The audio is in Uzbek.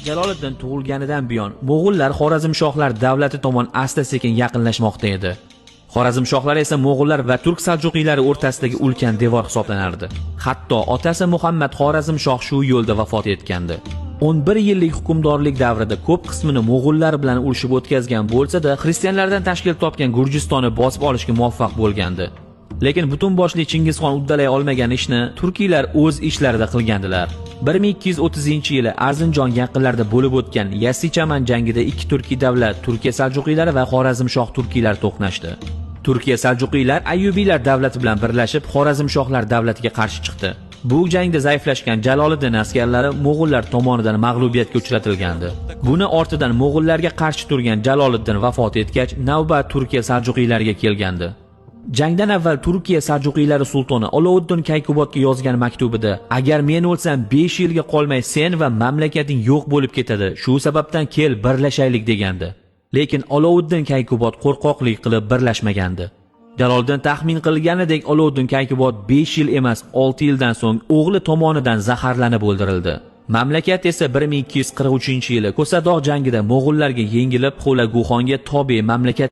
Jaloliddin tug'ilganidan buyon mo'g'ullar Xorazmshohlar davlati tomon asta-sekin yaqinlashmoqda edi. Xorazmshohlar esa mo'g'ullar va turk saljuqiylari o'rtasidagi ulkan devor hisoblanardi. Hatto otasi Muhammad Xorazmshoh shu yo'lda vafot etgandi. 11 yillik hukmdorlik davrida ko'p qismini mo'g'ullar bilan urushib o'tkazgan bo'lsa-da, xristianlardan tashkil topgan Gurjistonni bosib olishga muvaffaq bo'lgandi. Lekin butun boshli Chingizxon uddalay olmagan ishni turkiylar o'z ishlarida qilgandilar. 1230-yili Arzinjon yaqinlarida bo'lib o'tgan Yassichaman jangida ikki turkiy davlat, Turkiya Saljuqiylari va Xorazmshoh turkiylar to'qnashdi. Turkiya Saljuqiylar Ayyubiylar davlati bilan birlashib Xorazmshohlar davlatiga qarshi chiqdi. Bu jangda zaiflashgan Jaloliddin askarlari mo'g'ullar tomonidan mag'lubiyatga uchratilgandi. Buni ortidan mo'g'ullarga qarshi turgan Jaloliddin vafot etgach, navbat Turkiya Saljuqiylariga kelgandi. Jangdan avval Turkiya Saljuqiylari sultoni Alovuddin Kaykubodga yozgan maktubida: "Agar men o'lsam 5 yilga qolmay sen va mamlakating yo'q bo'lib ketadi. Shu sababdan kel, birlashaylik" degandi. Lekin Alovuddin Kaykubod qo'rqoqlik qilib birlashmagandi. Jaloliddin taxmin qilganidek Alovuddin Kaykubod 5 yil emas, 6 yildan so'ng o'g'li tomonidan zaharlanib o'ldirildi. Mamlakat esa 1243-yili Ko'sadog' jangida mo'g'ullarga yengilib, Xulaguxonga tobe mamlakat